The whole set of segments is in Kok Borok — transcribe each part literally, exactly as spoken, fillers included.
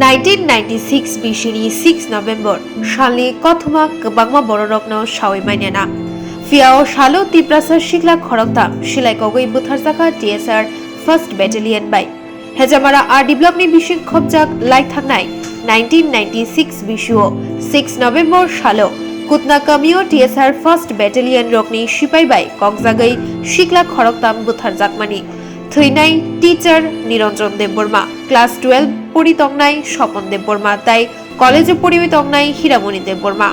Nineteen ninety-six bisini six November salni kothoma kwbangma bororokno sawi manya na. Phiya o salo Tiprasa sikla khoroktham silai kogwi butharjakha T S R First Battalion bai. Hejamara R D block ni bising khopjak lai thangnai nineteen ninety-six bisuo six November salo Kutna kamio T S R First Battalion rokni sipai bai kokjagwi sikla khoroktham butharjakmani. Thwinai teacher Niranjan Debbarma, class twelve pori tongnai Sopon Debbarma tei college o poriwi tongnai Hiramoni Debbarma.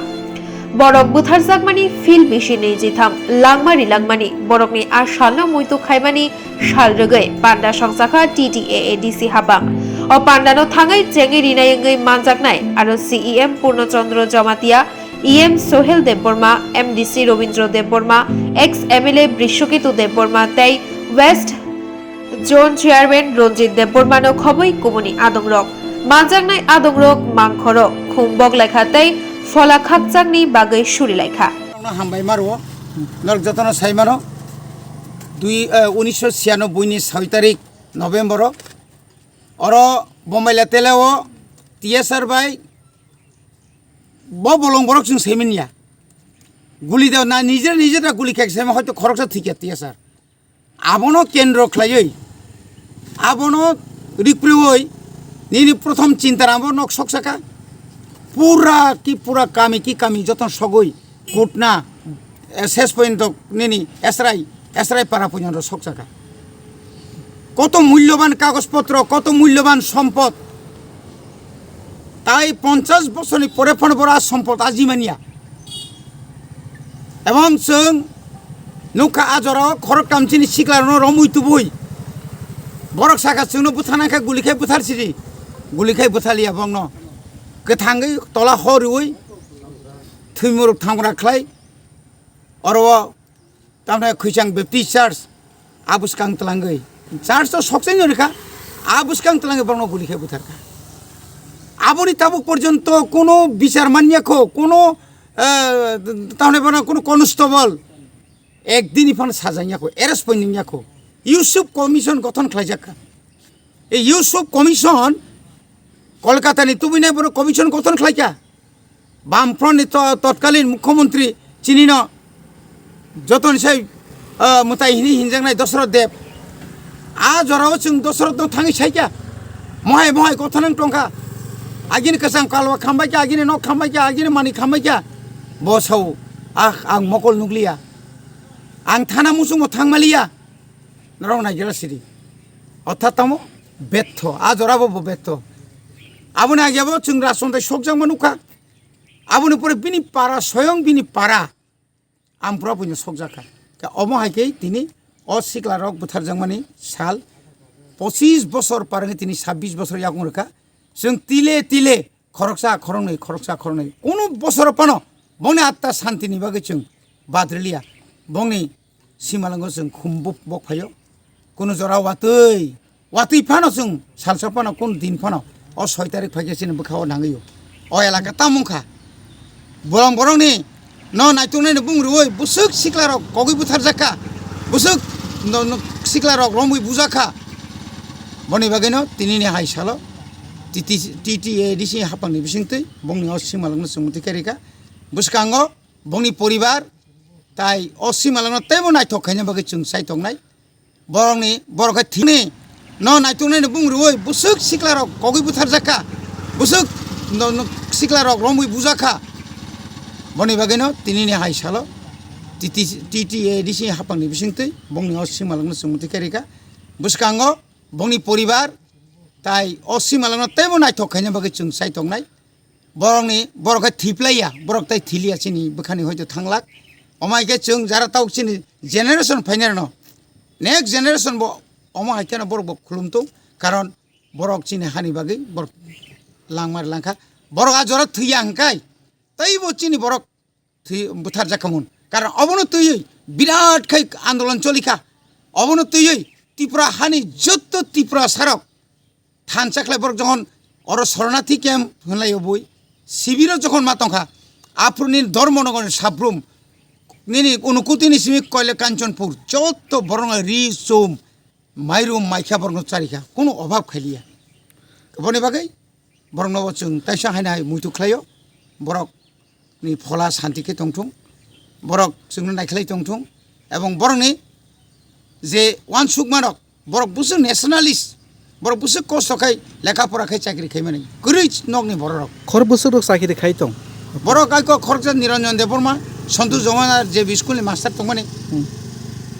Borok butharjakmani field bisi nwi jitham langma rilangmani borokni a salno muitu khaimani sal rwgwi panda songchakha T T A A D C hapang. O pandano thangwi chengwi rinai wngwi manjaknai aro C E M Purno Chandra Jamatia, E M Sohel Debbarma, M D C Robindra Debbarma, ex M L A Brishaketu Debbarma tei West Zone Chairman Ranjit Debbarmano khobwi kubuni adongrok. Manjaknai adongrok mangkhoro khum bok laikha tei phola khakchangni bagwi suri laikha. Norokno hambai maro, norok jotono sai mano, dui, eh, unisho siyanoboi ni soi tarik November o, oro Bombaila telao T S R bai bo bolong borok chwng saiman ya. Guli da na nije nije da guli khe saima hoito khoroksa thikya T S R. Abono kendro khlaiwi, abono rikpriwi nini prothom chinta ramo nok sok saka. Pura ki pura kami ki kami joton sogwi kutna, eh, ses pointo nini esrai, esrai para pointo sok saka. Koto mulloban kagoj potro, koto mulloban sompot. Tai ponchash bosorni pore phano bora sompot aji manya. Ebong chwng nukha a jorao khorok kamchini siklarokno romwi tubui. Borok saka chwngno butharnai khe guli khai buthar sidi. Guli khai buthaliya bongno. Kwthangwi tola horiwi thwimuruk thangra khlai. Oro tamni Khwichang Baptist Church a bwskang twlangwi. Church to sokchai no rikha, a bwskang twlangwi borokno guli khai butharkha. Aboni tabuk porjonto kono bichar manya kho, kono, eh, tamni bono kono constable ekdini phano sajak ya kho, arrest pointing ya kho. Yusuf Commission gothon khlaijak kha. Ei Yusuf Commission Kolkata ni tubui nai bono commission gothon khlaikha. Bamfront ni to-, totkalin mukhyamantri chinino jotoni sai, ah, mwtai hini hinjaknai Dosrot Deb. A jorao chwng Dosrot no thangwi saikha. Mohai mohai kothanang tongkha. Agini kwchang kalwa khambaikha, agini nok khambaikha, agini mani khambaikha. Bo sao, "Ah, ang mokol nukliya. Ang thana muchungo thangmaliya." Norok naigela sidi. Orthat tamo betho, a jorabo bo betho. Aboni agebo chwng rajtongthai sokjakma nukha. Aboni pore bini para, soyong bini para. Ang pura buino sokjakha. Khe omo hai khe tini o siklarok butharjakmani sal pochis bosor par wngwi tini sabbish bosor yakung rwkha. Chwng tile tile khoroksa khoroknwi, khoroksa khoroknwi. Kunu bosor phano bongni atta santini bagwi chwng badriliya. Bongni simalango chwng khum buk bok phaio. Kunu jora watwi, watwi phano chwng salsa phano kunu din phano o soi tarik phaikhe chini bwkhao nangwio. O elaka tamo wngkha. Bolong borokni no naituknai no bung rwui bwswk siklarok kogwi butharjakha. Bwswk no, no siklarok romwi bujakha. Boni bagwino tinini hai salo T T, T T A D C hapangni bisingtwi bongni o simalangno chwng mwtwi khe rikha. Bwskango bongni poribar tai o simalangno teibo naithok khaina bagwi chwng chai tongnai. Borokni, borok khe thini no naituknai no bung rwui bwswk siklarok kogwi butharjakha, bwswk no, no, siklarok romwi bujakha. Boni bagwino tinini hai salo T T, T T A D C hapangni bisingtwi bongni o simalangno chwng mwtwi khe rikha. Bwskango bongni poribar tai o simalangno teibo naithok khaina bagwi chwng chai tongnai. Borokni, borok khe thiplaiya, borok tai thiliya chini bwkhani hoito thanglak. Omo hai khe chwng jara tabuk chini generation phainai rwno, next generation bo omo hai kheno borok bo khulum tong, karon borok chini hani bagwi borok langmar langkha. Borok a jora thwiya hwnkhe teibo chini borok thwi butharjak khamun. Karon obono twiwi birat khai andolon cholikha. Obono twiwi Tripura hani jotto Tripura sarok thansa khlai borok jokhon oro Sharanarthi camp hwnlaio bui, sibiro jokhon ma tongkha, aphuru nini Dharmanagarni Sabrum, nini Unakoti ni simi Koila Kanchanpur, jotto borokno ri chum, mairum maikha borokno charikha, kunu obhab khailiya. Boni bagwi Borokno bo chwng taisa haino hai muitu khlaio. Borokni phola santi khe tongthung, borok chwngno naikhlai tongthung, ebong borokni je uansukmarok, borok bwswk nationalist, borok bwswk kosto khai lekha pora khai chakri khaimani kwrwi nokni bororok. Khor bwswk rok chakri khai tong. Borok aiko khoroksa Niranjan Debbarma, Santosh Jamana je school ni master tongmani. Hmm.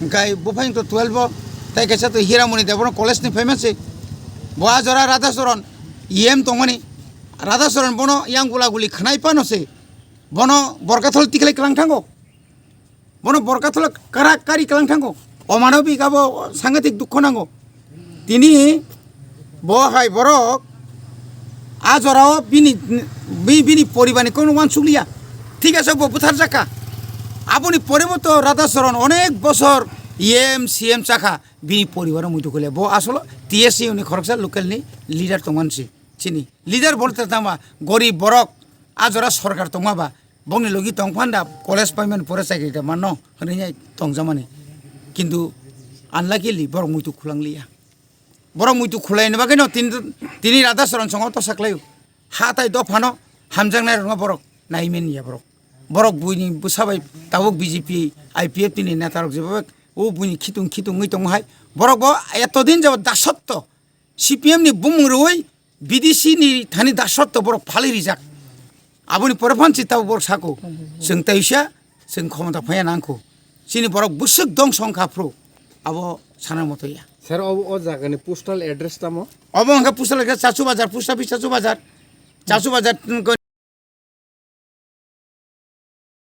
Hingkai buphang to twelve o, tai kaisa to Hiramoni Debbarma college ni phaima se. Bo a jora Radhacharan E M tongmani. Radhacharan bono yang gula guli khnai pano se. Bono Borkathol tikhlai klang thango. Bono Borkathol karak kari klang thango. Omano bi gabo sangatik dukho nango. Tini bo hai borok a jorao bini, bi-, bini poribarni kono uansukliya. Thik ase, bo butharjakha. Aboni pore bo to Radhacharan onek bosor E M, C M chakha, bini poribaro muitu khuliya. Bo asolo T S U ni khoroksa local ni leader tongmani si. Chini leader bo tangma gorib borok a jora sorkar tongma ba. Bongni logi tong phanda college paimani pore chakri da manno hwnwi tongjamani. Kintu unluckily borok muitu khulangliya. Borok muitu khulaini bagwino tini, tini Radhacharan songo tosa khlaio. Ha tai dophano hamjaknai rokno borok naimen ya borok. Borok buini bwsa bai tabuk B J P, I P F T ni neta rok jeba o buini khitung khitung wngwi tongo hai. Borok bo eto din jabo dasotto C P M ni bumung rwui B D C ni thani dasotto borok phalwi rijak. Aboni pore phan si tabuk borok sako. Chwng taisa, chwng khomota phaiya nangkho. Chini borok bwswk dongso wngkha phru. Abo sana moto ya. Sir, o, o jagani postal address tamo? Obo hwnkhe postal address Chachu Bazar, post office Chachu Bazar. Chachu Bazar,